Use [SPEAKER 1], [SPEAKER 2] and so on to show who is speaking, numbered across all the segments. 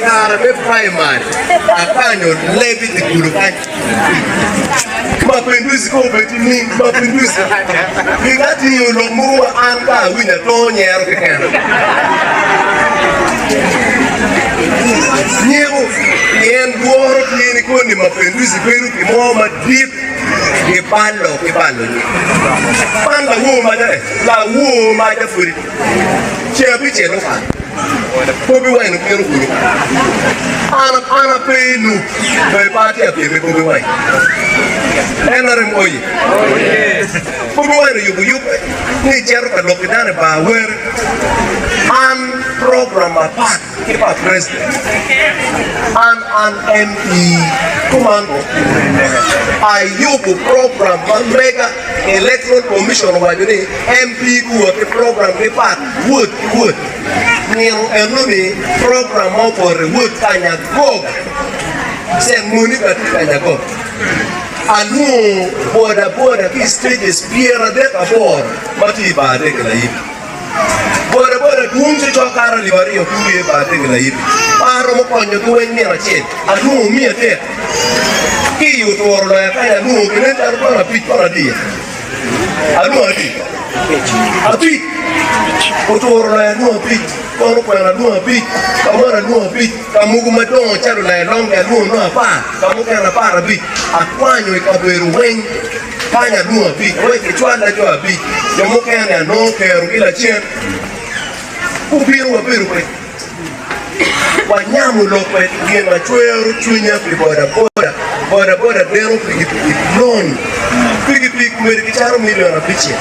[SPEAKER 1] kare me primary akanyo leb i dye gudo kany. Mapinduzi kong obed nining? Mapinduzi gin atingo lok mogo ma an ka awinyo atongo nyero kekena. Nyeko pien lworo tye ni koni mapinduzi bedo gin mo madit gibalo ki balo nying. Man lawor maca eh, lawor maca pudi ceng abicel okato. Bobi Wine obino kunu. An an ape i lub bene pe atye ka pyem ki Bobi Wine. NRM oye. Bobi Wine oyubo yubbe ni ecito ka lok ki dano i bar were. An program mapat ki pa president. An an MP kuman bo. Ayubo program ma mega Electoral Commission owaco ni MP guwot ki program gi pat. Wod ki wod. Nino enoni program ma opoto i wod Kanyagog. Cen Monica tye Kanyagog. Alwongo boda boda ki i stages 38 ma tye i bar Dege Layibi. Boda boda dwong cocok kato alip aryo ki wiye i bar Dege Layibi. Pe aromo konyogi weng nino acel. Alwongo 300 ki i oturo loya kany alwongo gi nen calo kono abic kono adiya. Alwongo adi? Abic. Oturo loyo alwongo abic, kono kwena alwongo abic, ka moni alwongo abic, ka mogo madongo calo loyo longe alwongo nongo apar, ka mukene aparabic. Akwanyo i kabedo weng kany alwongo abic, wek kicwalla jo abic, jo mukene anongo kerogi lacen. Gubino wabedo kwede. Wanyamo lok kwed gin ma cwero cwinya pi bodaboda. Bodaboda deno pikipiki loan. Pikipiki komedo ki caro milion abicel.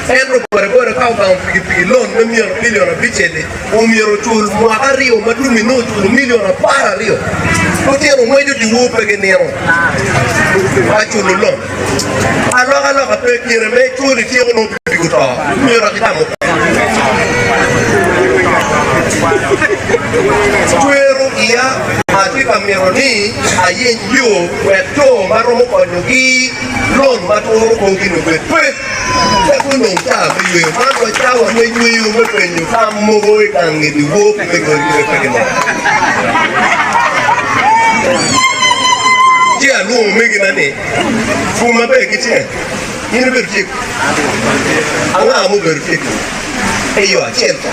[SPEAKER 1] Ento bodaboda ka ogamo pikipiki loan me milion abicel-li, omyero ocul mwaka aryo ma tum inongo oculo milion 12. Lutino ngweco dyewor pe ginino ka culo loan. Alokaloka pe kine me cul ityeko nongo pikipiki oto, myero dok itam mukene. Cwero iya, atye ka mito ni ayeny yo wek jo ma romo konyogi lon ma turo korgi-ni obed pe, wek gunong cawa me yweyo. Man wa cawa me yweyo me penyo tam mogo i gangi dyewor ki me godi ki me pe ginongo. Ci alwongo omegina ni, Pur maber ki ceng. In ibedo tye kunu? Anga mubedo tye kunu? Eyo, acel ca,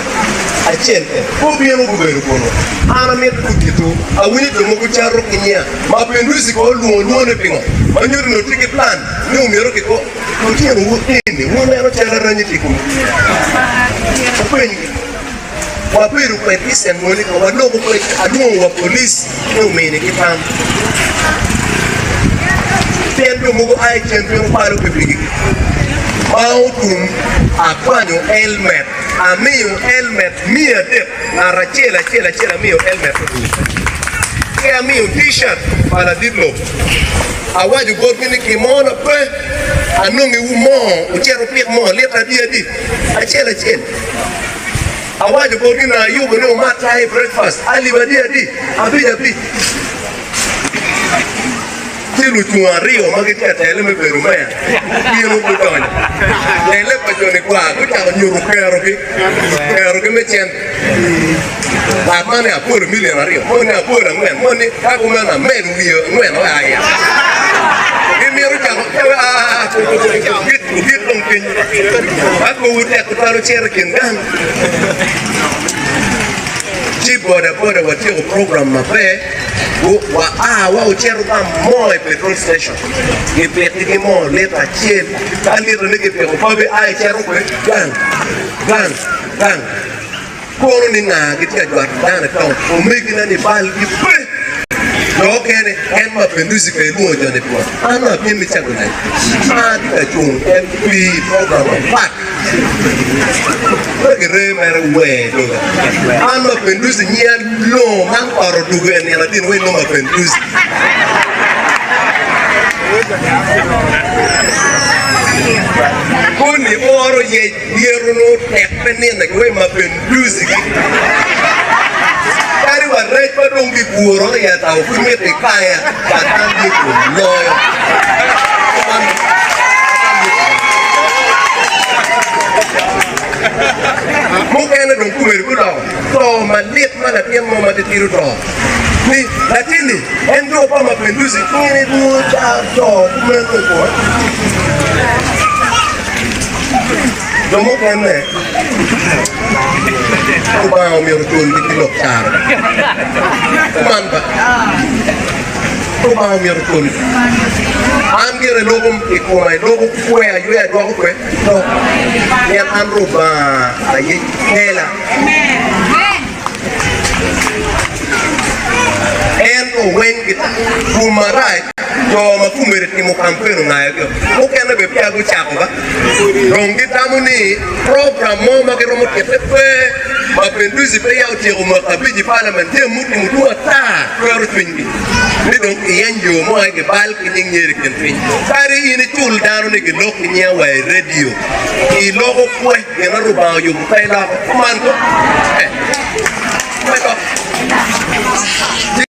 [SPEAKER 1] acel en. Gubino gubedo kunu. An amito gutitu. Awinyo jo mogo cato ki nya. Ma Pendusi kono olwongo lwone pingo? Ma nyuto ni otye ki plan ni omyero kiko lutino wu eni. Wuneno cal aranyi tye kunu. Wupenygi. Wabedo kwedgi i Cent Monica, waloko kwedgi, alwongo wa police ni ominigi tam. Pien jo mogo a i cen bino kwalo pikipikigi. Ma otum, akwanyo elmet, amiyo elmet 300, ngat acel acel acel amiyo elmet otum. Ki amiyo T-shirt pa ladit lobo. Awaco botgi ni kimona pe, anongiwu moo, wucit wupik moo lita adi adi? Acel acel. Awaco botgi ni ayubo ni wumat cai i brekfast alip adi adi? Abic abic. Ci lucung aryo ma gitye ka tele me bedo meya gubino gudonyo. Tele pa jo-ni gwar gucako nyuto kerogi, kerogi me cente. Ngat man ni apolo milion aryo, moni ni apolo angwen, moni ni ka kumeno amedo wiye angwen wek aya. Gimito cako ogik dong piny. Ka kowu tek tutwal wucito i kin gang. Ci boda boda watyeko program maber, wa a wa wucito ka mo i petrol station gipikigi moo lita acel ka litane gipiko pabi a icito kwede gang gang. Gang kono ni nga gitye ka jwato dano i town omegina ni balgi pe jo okene en ma Penduzi pe elwongo joni pi wa an ma apyem ki Cagulanyi ma atye ka cung en pi program mapat pe gire mere wer doga an ma Penduzi nyiya longo man ot odugo i nino adini weng nongo ma Penduzi koni oro yec Myero onongo tek pe nine ki wek mapenduzi gi. Kadi wa rec ma dong giguro i atabo pud mitte ikaya catan Yecu loyo. Mukene dong kumeri guloko to malit ma latin mo matitidi oto ni latinni en jo pa Mapenduzi in idwongo car to kumeno i kome. Jo mukene Lubanga omyero oculgi ki lok caro. Kuman ba? Lubanga omyero oculgi. An gire loko i koma, iloko kwe ayweya dwoko kwe lok, pien an Rubanga aye tela. Ento weng gum marac, jo ma kumeri timo kampen ongayogi o. Mukene bene peya gucako ba. Dong gitamo ni program mo ma giromo tite pe. Mapinduzi peya otyeko mwaka abic i palament, jami mutimo tung ata twero cwinygi ni dong giyeny yo mo aye gibal ki nying nyer i kin piny. Kadi in icul dano ni gilok ki nyinga wa i radio, iloko kwe gin ma Rubanga oyubo pe iloko. Kuman ko?